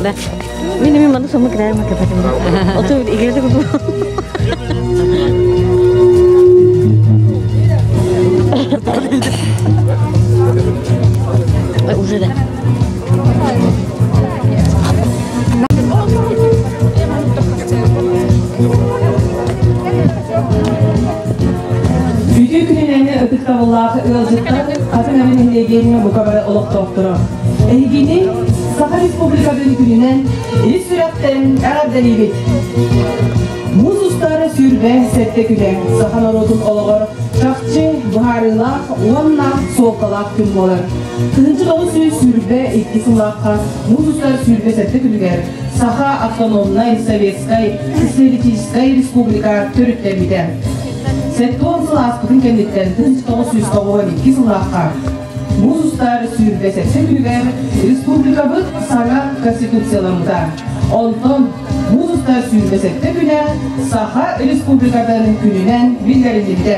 Да. Мин маны сомы кирэр макапатым. Оту игерде куту. Уже да. Үтүө күнүнэн ытыктабыллаах ыалдьыттар, Хатыҥ Арыы нэһилиэгин бука бары олохтоохторо. Эһигини Саха Республикатын күнүнэн ис сүрэхтэн эҕэрдэлиибит! Муус устар 27 күнэ саха норуотун олоҕор чахчы быһаарыылаах уонна суолталаах күн буолар. 1922 сыллаахха муус устар 27 күнүгэр Саха автономнай советскай социалистическай республика төрүттэммитэ. 70 сыл ааспытын кэнниттэн 1992 сыллаахха муус устар 27 күнүгэр республикабыт саҥа конституцияламмыта. Онтон муус устар 27 күнэ Саха Республикатын күнүнэн биллэриллибитэ.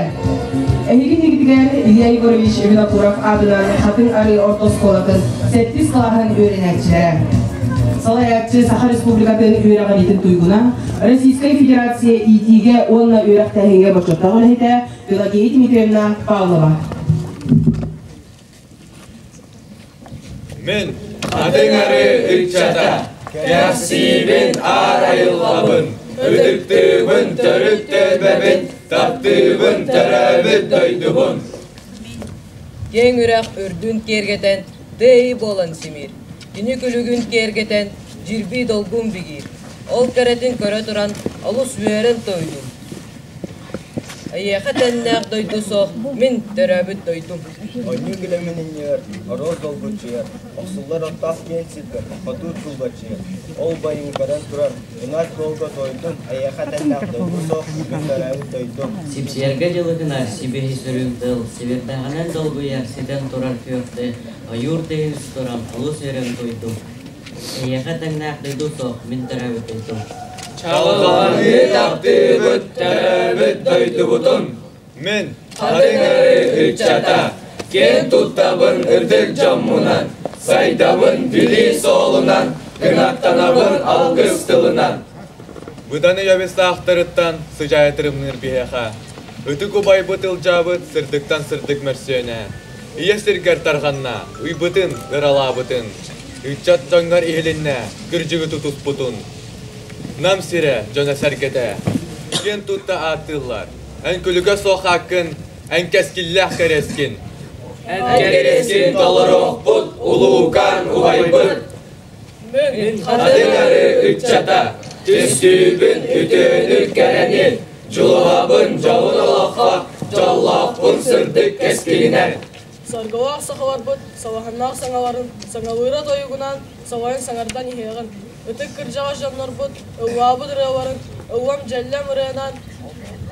Эһиги иннигитигэр Илья Егорович Винокуров аатынан Хатыҥ Арыы орто оскуолатын сэттис кылааһын үөрэнээччилэрэ. Салайааччы Саха Республикатын үөрэҕириитин туйгуна, Российскай Федерация иитиигэ уонна үөрэхтээһиҥҥэ бочуоттаах үлэһитэ Пелагея Дмитриевна Павлова. Мин Хатыҥ Арыы ыччата, кэхсиибин аар айыллабын, ытыктыыбын төрүт түөлбэбин, таптыыбын төрөөбүт дойдубун. Киэҥ үрэх үрдүн киэргэтэн, тыа буолан симиир. Кини күлүгүн киэргэтэн, дьирбии долгун бигиир. Ол кэрэтин көрө туран, олус үөрэн тойдум. Эйиэхэ тэннээх дойду суох, мин төрөөбүт дойдум. Онньуу күлэмин иннигэр оруос долгуччуйар, охсуллар оттоох киэн сирбэр хотуур кулбаччыйар. Ол байын көрөн турар, ынар суолга тойдум, эйиэхэ тэннээх дойду суох, мин төрөөбүт дойдум. Сипсийэргэ дьылытынар сибиһи сүрүн тыл, сибирдэҕинэн долгуйар ситэн турар күөхтэ, ойуур тыһын туран олус үөрэн тойдум. Эйиэхэ тэҥнээх дойду суох, мин төрөөбүт дойдум. Чалҕаныы таптыыбыт төрөөбүт дойдубутун. Мин Хатыҥ Арыы ыччата, киэн туттабын ытык дьоммунан, сайдабын билии суолунан, кынаттанабын алгыс тылынан. Быдан өйөбүс-саахтарыттан сыдьаайа тырымныыр биһиэхэ, ытык убайбыт ылдьаабыт сырдыктан сырдык мөрсүөнэ, ийэ сиргэр тарҕанна, ыйбытын, ыралаабытын, ыччат дьоҥҥор иһилиннэ, кырдьыгы тутуспутун. Нам сирэ дьоно-сэргэтэ киэн тутта ааттыыллар. Эн күлүгэ суох ааккын, эн кэскиллээх кэриэскин. Эн кэриэскин толоруохпут, улуукан убайбыт. Мин Хатыҥ Арыы ыччата, түстүүбүн үтүөнү кэрэни, дьулуһабын дьоһун олоххо, дьоллоохпун сырдык кэскилинэн. Саргылаах сахаларбыт салаһыннаах саҥаларын саҥалыыра тойугунан салайан саҥардан иһиэҕин. Ытык кырдьаҕас дьоннорбут ыллаабыт ырыаларын ыллам-дьэллэм ырыанан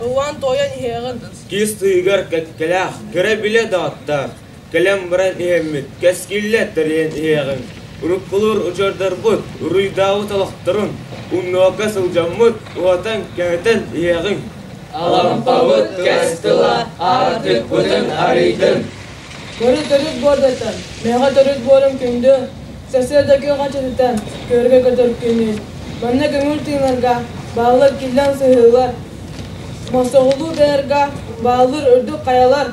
ыллаан-туойан иһиэҕин. Кис тыыгар кэккэлээх, көрө-билэ доҕоттоор, кэлэн баран иһэммит, кэскиллэ тэрийэн иһиэҕиҥ. Уруккулуур удьуордарбыт уруйдаабыт олохторун умнуокка сылдьаммыт, уһатан-кэҥэтэн иһиэҕиҥ. Алампабыт кэс тыла аартыкпытын арыйдын. Көрү төрүт буордайтан, мэҕэ төрүт буорум күндү, сарсыарда күөх аччатыттан көргө көтөр күнү. Манна көҥүл тыынарга бааллар киллэм сыһыылар, мохсоҕолуу бэйэргэ бааллыр үрдүк хайалар.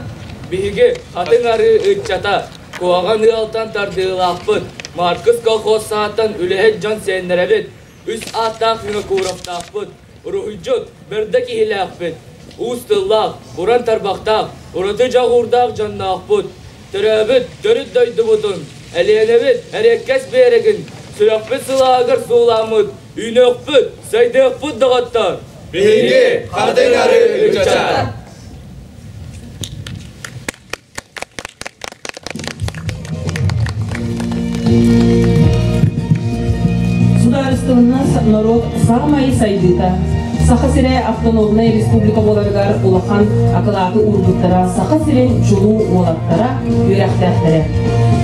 Биһиги Хатыҥ Арыы ыччата куһаҕан ыалтан тардыылаахпыт, Маркыс колхоз сааттан үлэһит дьон сиэннэрэбит, үс ааттаах Винокуровтаахпыт, уруһуйдьут, бэрдэ киһилээхпит, уус тыллаах, уран тарбахтаах, ураты дьоҕурдаах дьонноохпут, төрөөбүт төрүт дойдубутун, Элиэнэбит эриэккэс биэрэгин сүрэхпит сылааһыгар суулааммыт, үүнүөхпүт, сайдыахпыт доҕоттор! Биһиги Хатыҥ Арыы ыччата! Судаарыстыбаннас норуот саамай сайдыыта Саха сирэ автономнай республика буоларыгар улахан акылааты уурбуттара Саха сирин чулуу уолаттара, үөрэхтээхтэрэ.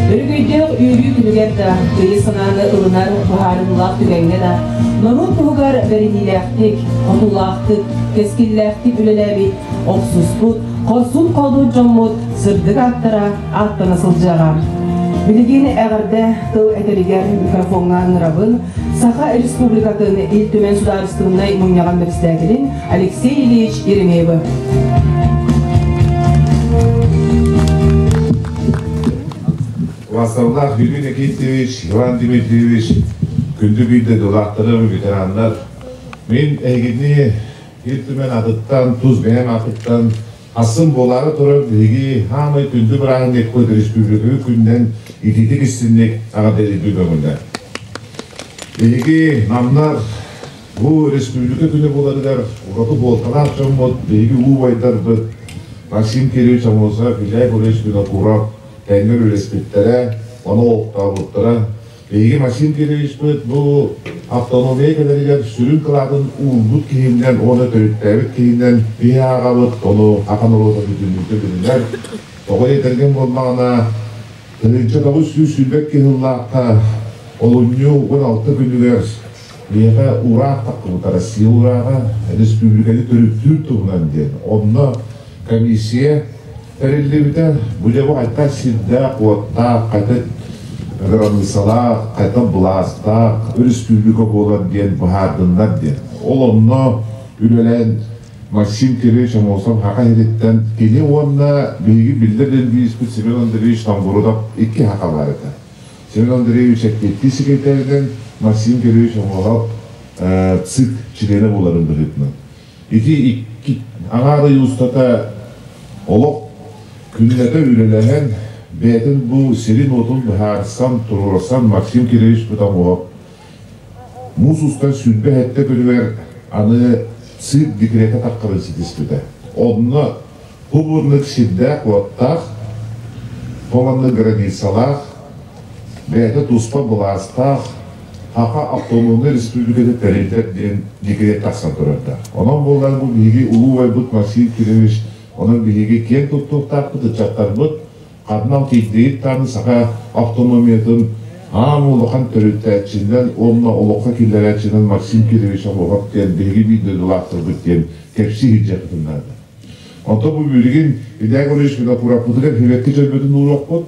Өрөгөйдөөх үөрүү күнүгэр да, өйү санааны ылынар быһаарыылаах түгэҥҥэ да норуот туһугар бэриниилээхтик, хотуулаахтык, кэскиллээхтик үлэлээбит, охсуспут, хорсун-хоодуот дьоммут. сырдык ааттара ааттана сылдьыаҕа. Билигин эҕэрдэ тыл этэригэр микрофоҥҥа ыҥырабын Саха Республикатын Ил Түмэн судаарыстыбаннай мунньаҕын председателин Алексей Ильич Еремеевы. Вассаллах Юрий Никитич, Иван Дмитриевич, күндү биирдэ дылаахтарым, ветераннар, мин эһигини Ил Түмэн атыттан, тус бэйэм атыттан Асын буолаары турар биһиги хаамай күндү бырааһынньыкпыт республиканы күннэн итиитик истинник аҕа көҥүлэ. Биһиги намнар бу республика күнэ буоларыгар ураты буолталаах дьоммут, биһиги уу убайдарбыт Максим Кириллович Аммосов, Илья Егорович Винокуров тэҥҥэ үлэлэспиттэрэ, ону олохтообуттара. Биһиги Максим Кирилловичпыт бу автономия кэлэригэр сүрүн кылаатын уурбут киһиннэн уонна төрүттээбит киһинэн биһи ааҕабыт, ону ахан оруота бүтүннүүтэ билинэр. Тоҕо диэтэргин буоллаҕына, 1922 сыллаахха олунньу 16 күнүгэр миэхэ ураах таххыбыта, Россия урааҕа республиканы төрүттүүр туһунан диэн. Онно комиссия тэриллибитэ. Бу дьэ бу хайдах сирдээх-уоттаах, хайдах границалаах, хайдах былаастаах өрөспүүбүлүкэ буолар диэн быһаардыннар диэн. Ол онно үлэлээн Максим Кириллович Аммосов Хаха сириттэн кини уонна биһиги биллэр лингвиспит Семен Андреевич Тамбурудов икки хаха баар этэ. Семен Андреевич эппиэттии секретаринэн Максим Кириллович Аммосов ЦИК чилиэнэ буоларын быһыытынан. Ити икки аҥаар ый устата олох күннэтэ үлэлэһэн, бэйэтин бу сирин-уотун быһаарсан, туруорсан Максим Кириллович Путамуһов муус устар 27 күнүгэр аны цирк декрета таххарын ситиспитэ. Онно бу бурнук сирдээх-уоттаах, холонно границалаах, бэйэтэ туспа былаастаах Саха автономнай республиката тэриллэр диэн декрет тахсан турардаах. Онон буоллар бу биһиги улуу убайбыт Максим Кириллович, онон биһиги киэн туттуохтаахпыт ыччаттарбыт ханна тиийдигит даҕаны саха автономиятын аан улахан төрүттээччинэн уонна олоххо киллэрээччинэн Максим Кириллович Аммосов диэн биһиги биир дойдулаахтарбыт диэн кэпсии сылдьыахпытын наада. Онтон бу билигин Илья Егорович Винокуровпутугар Хирэкки чөлбөтүн ууруохпут.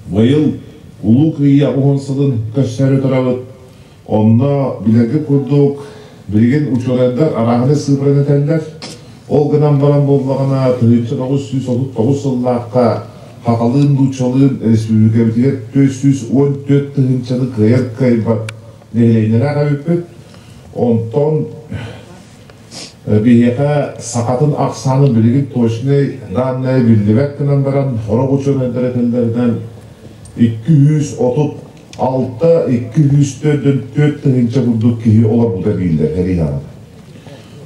Быйыл Улуу Кыайыы уһун сылын көрсөөрү турабыт. Онно билэргэ курдук билигин учуонайдар арааһынай сыыпараны этэллэр. Ол гынан баран буоллаҕына 1939 сыллаахха Хахалыын Лучалыын республикабытыгар 414 тыһыынчаны кыайар кыайбат нэһилиэнньэлээх эбиппит. Онтон Биһиэхэ сахатын ахсаанын билигин точнай дааннайа биллибэт гынан баран, сорох учуонайдар этэллэринэн 236-204 тыһыынча курдук киһи олорбута дииллэр сэрии саҕана.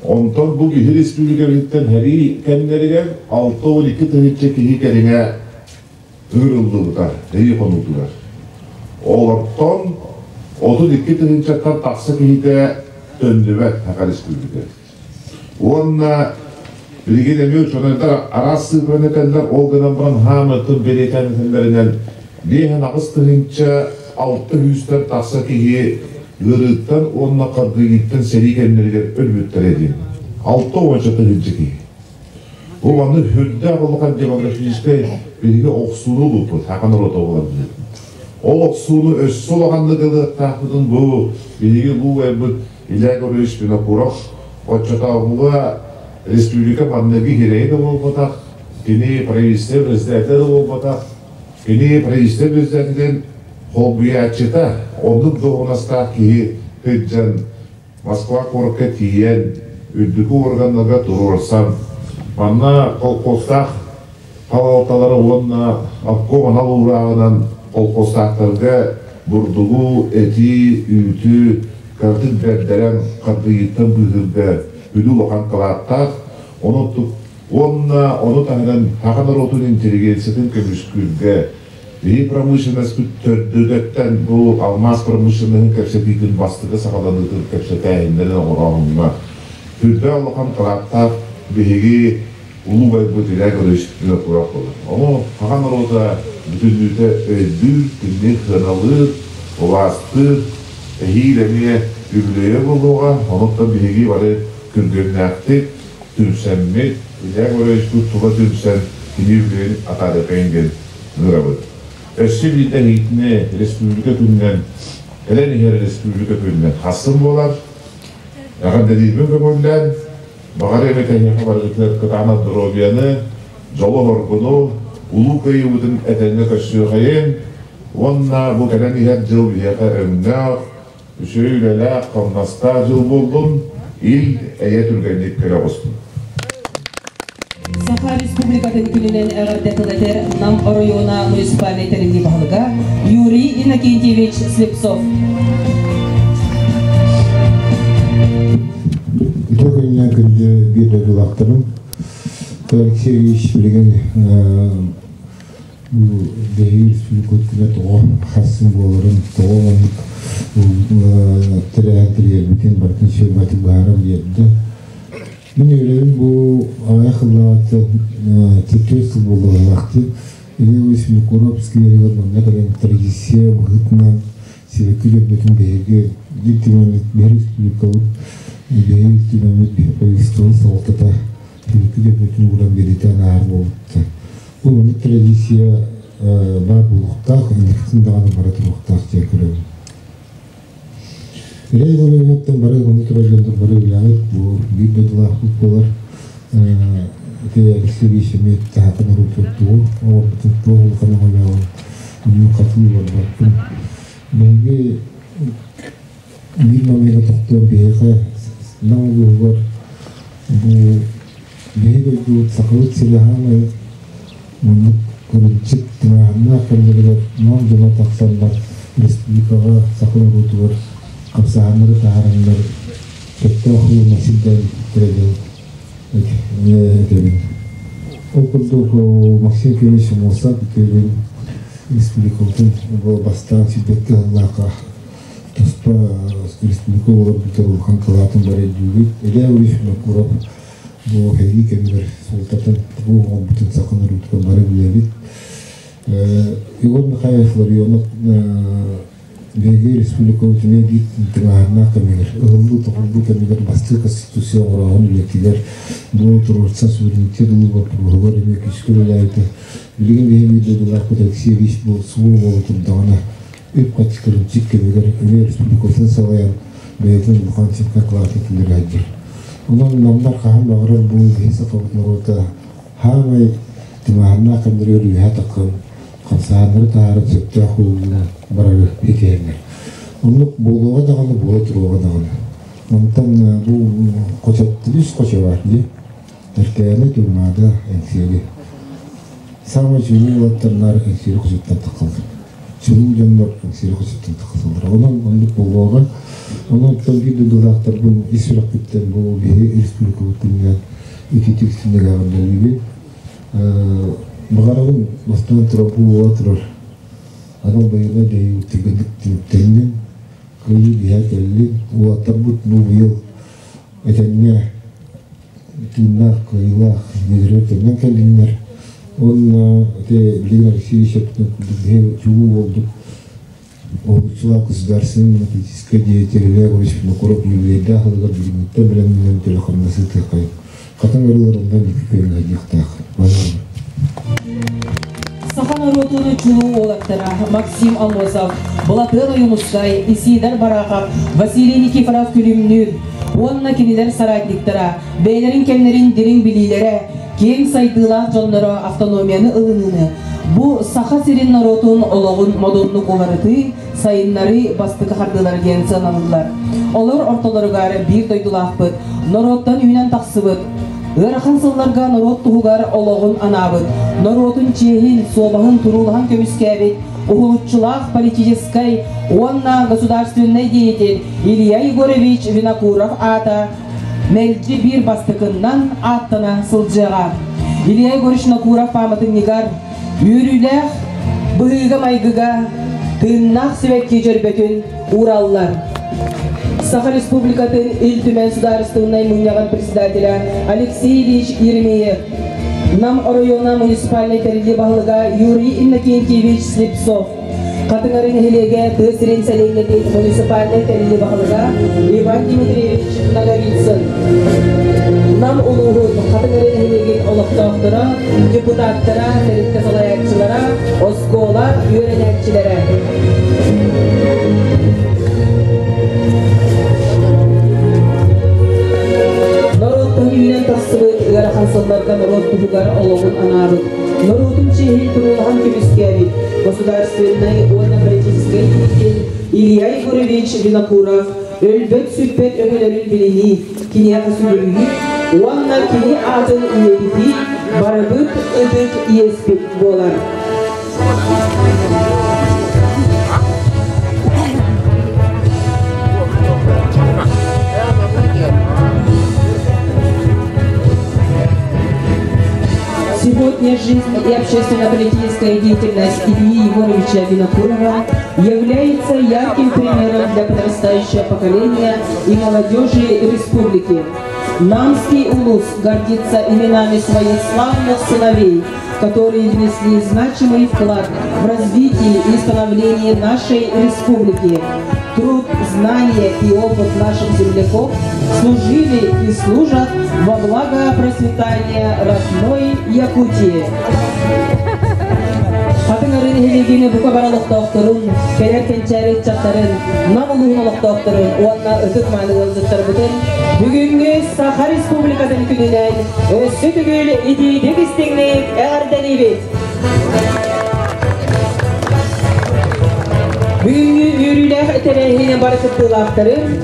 Онтон бу киһи республикабытыттан сэрии кэмнэригэр 62 тыһыынча киһи кэриҥэ ыырыллыбыта сэрии хонуутугар. Олортон 32 тыһыынчаттан тахса киһитэ төннүбэт Саха Республиката. Уонна билигин эмиэ учуонайдар араас сыыппараны этэллэр, ол гынан баран хаамытын бэлиэтээн этэллэринэн 58 тыһыынча 600-тэн тахса киһи ыарыыттан уонна хардыыгыттан сэрии кэмнэригэр өлбүттэрэ диэн. 60 тыһыынча киһи. Бу маннык сүрдээх улахан демографическай биһиги охсууну ылбыппыт, саха норуота буолан билэр. Ол охсууну өссө улаханнык ылыахтаахпытын бу биһиги улуу убайбыт Илья Егорович Винокуров оччотооҕуга республика манныгы сирэйэ да буолбатах, кини правительство президенэ да буолбатах, кини правительство президенин холбуйааччыта, оннук дуоһунастаах киһи сылдьан Москва куоракка тиийэн, үрдүкү уорганнарга туруорсан, манна колхозтаах салалталара уонна обком анал уурааҕынан колхозтаахтарга бурдугу, эти, үүтү кыратык бэрдэрэн хардыйыыттан быыһыырга бүдүү улахан кылааттаах, ону уонна ону таһынан саха норуотун интеллигенциятын көмүскүүргэ Биһи промышленность төрдүгэттэн бу алмаас промышленноһын кэпсэтиитин бастакы саҕаланыытын кэпсэтээһиннэрин оҥорооһуҥҥа сүрдээх улахан кылааттаах биһиги улуу байбыт Илья Егорович Винокуров буолар. Ону саха норуота бүтүннүүтэ өйдүүр, кинини сыаналыыр, убаастыыр, эһиил эмиэ үбүлүөйэ буолуоҕа. Онуттан биһиги бары күргүөмнээхтик түмсэммит, Илья Егоровичпыт тула түмсэн кини үбүлүөйүн атаарыахайын диэн ыҥырабыт. Өссө биирдэ эһигитини республика күнүнэн, кэлэн иһэр республика күнүнэн хассын буолар. Эҕэрдэлиирбин көҥүллээн, баҕар эмит эһиэхэ барыгытыгар кытаанах доруобуйаны, дьолу-соргуну, улуу кыайыыбытын этэҥҥэ көрсүөхэйин уонна бу кэлэн иһэр дьыл биһиэхэ өҥнөөх, үчүгэй үлэлээх, хамнастаах дьыл буоллун, ил, эйэ түргэнник кэлэ оҕустун. Саха Республикатын күнүнэн эҕэрдэ тыл этэр Нам оройуона муниципальнай тэриллии баһылыга Юрий Иннокентьевич Слепцов. Үтүө күнүнэн күндү биир дойдулаахтарым. Алексей Ильич билигин биһиги республикабыт тоҕо хассын буоларын, тоҕо маннык тэрээһин тэрийэрбитин барытын сүөрбэтик быһааран биэрдэ. Мин үөрэбин бу аҕыйах сыллааҕыттан түөрт сыл буолуохтаахтыы. Илья Ильич Винокуров скверигэр манна кэлэн традиция быһыытынан сибэкки дьөрбөтүн биһиги биир түмэммит биһиги республикабыт биһиги түмэммит правительствобыт салалтата сибэкки дьөрбөтүн ууран биэриитэ ааһар буолбута. Бу маннык традиция баар буолуохтаах, инникитин даҕаны бара туруохтаах диэн көрөбүн. Илья Егоровичтан бары онно турар дьоннор бары үлэҕит бу биир дойдулаахпыт буолар. Ити Алексей Ильич эмиэ таһаатын оруутуттугу оҥорбутун туох улахан өҥөлөөҕүн оннун хатыы барбаппын. Биһиги биир момеҥҥа тохтуом биһиэхэ Нам улууһугар бу биһиги дойдубут Сахабыт сирэ саамай маннык кырынчык тыҥааһыннаах кэмнэригэр нам дьоно тахсаннар республикаҕа саха норуотугар хамсааһыннары таһаараннар сөптөөх уйуна сирдээбиттэрэ диэн этэбин. Ол курдук Максим Кирович Муса бүтүгүн республикабытын бастаан сүүрбэккэ сыллаахха туспа республика олорбута улахан кылаатын бары өйдүүбүт. Илья Ильич Винокуров бу сэрии кэмигэр суолтатын бу оҥорбутун саха норуотугар бары билэбит. Егор Михайлович Ларионов биһиги республикабыт эмиэ биир тыҥааһыннаах кэмигэр, ыһыллыы-тоҕуллуу кэмигэр бастакы конституция оҥорооһун үлэтигэр бу туруорса суверенитет ылыы боппуруоһугар эмиэ күүскэ үлэлээбитэ. Билигин биһиги биир дойдулаахпыт Алексей Ильич бу суол буола турдаҕына үп-харчы кырыымчык кэмигэр эмиэ республикатын салайан бэйэтин улахан сиргэ кылаатын киллэрэ сылдьар. Онон намнар хаһан баҕарар бу биһи сахабыт норуота хаамай тыҥааһыннаах кэмнэригэр үөһэ таххан хамсааһыннары таһааран сөптөөх уолуна барары ситиһэллэр. Оннук буолуоҕа даҕаны, буола туруоҕа даҕаны. Онтон бу хочоттон үс хочо бар дии. Эркээни, Туймаада, Эҥсиэли. Саамай чулуу уолаттар наар Эҥсиэли хочоттон тахсаллар. Чулуу дьоннор Эҥсиэли хочоттон тахсаллар. Онон оннук буолуоҕа. Онон биир дойдулаахтарбын ис сүрэхпиттэн бу биһи республикабыт күнүнэн ититик синньэгээҕин Баҕарабын бастаан турар бу буола турар анал байыаннай дьайыы түргэнник түмүктэннин, кыайыы биһэ кэллин, уолаттарбыт бу быйыл этэҥҥэ тыыннаах, кыайыылаах дьиэлэригэр төннөн кэллиннэр. Уонна ити билигин Алексей Ильич курдук биһи чулуу буолдук. Уһулуччулаах государственный политическай деятель Илья Егорович Винокуров юбилейдаах ылыгар бүгүҥҥүттэн бэлэмнэнэн телехамнас ыытыаххайын. Хатыҥ ырыаларынан икки күөҥҥэ ыһыахтаах. Саха норуотун чулуу уолаттара Максим Аммосов, Былатыан Ойуунускай, Исидор Барахов, Василий Никифоров Күлүмнүүр уонна кинилэр соратниктара бэйэлэрин кэмнэрин дириҥ билиилэрэ, киэҥ сайдыылаах дьонноро автономияны ылыныыны, бу Саха сирин норуотун олоҕун модуннук уларытыы, сайыннарыы бастакы хардыылара диэн сыаналыыллар. Олор ортолоругар биир дойдулаахпыт, норуоттан үүнэн тахсыбыт, ыарахан сылларга норуот туһугар олоҕун анаабыт, норуотун чиэһин, суобаһын туруулаһан көмүскээбит уһулуччулаах политическай уонна государственнай деятель Илья Егорович Винокуров аата мэлдьи биир бастакыннан ааттана сылдьыаҕа. Илья Егорович Винокуров пааматынньыгар үөрүүлээх быһыыга-майгыга тыыннаах сибэкки дьөрбөтүн уураллар. Саха Республикатын Ил Түмэн Судаарыстыбаннай Мунньаҕын председателя Алексей Ильич Еремеев, Нам оройуона муниципальнай тэриллии баһылыга Юрий Иннокентьевич Слепцов, Хатыҥ-Арыы нэһилиэгэ тыа сирин сэлиэнньэтин муниципальнай тэриллии баһылыга Иван Дмитриевич Ноговицын. Нам улууһун Хатыҥ-Арыы нэһилиэгин олохтоохторо, депутаттара, тэрилтэ салайааччылара, оскуола үөрэнээччилэрэ. Норуоттан үүнэн тахсыбыт ыарахан сылларга норуот туһугар олоҕун анаабыт, норуотун чиэһин туруулаһан көмүскээбит государственнай уонна политическай деятель Илья Егорович Винокуров өлбөт-сүппэт өҥөлөрүн билинии, киниэхэ сүгүрүйүү уонна кини аатын үйэтитии барыбыт ытык иэспит буолар. Сегодня жизнь и общественно-политическая деятельность Ильи Егоровича Винокурова является ярким примером для подрастающего поколения и молодежи республики. Намский улус гордится именами своих славных сыновей, которые внесли значимый вклад в развитие и становление нашей республики. Труд, знания и опыт наших земляков служили и служат во благо процветания родной Якутии. Хатыҥ-Арыы нэһилиэгин бука бары олохтоохторун, кэлэр кэнчээри ыччаттарын, Нам улууһун олохтоохторун уонна ытык мааны ыалдьыттарбытын бүгүҥҥү Саха Республикатын күнүнэн өссө төгүл итиитик истиҥник эҕэрдэлиибит! Бүгүҥҥү үөрүүлээх тэрээһини бары кыттыылаахтарын.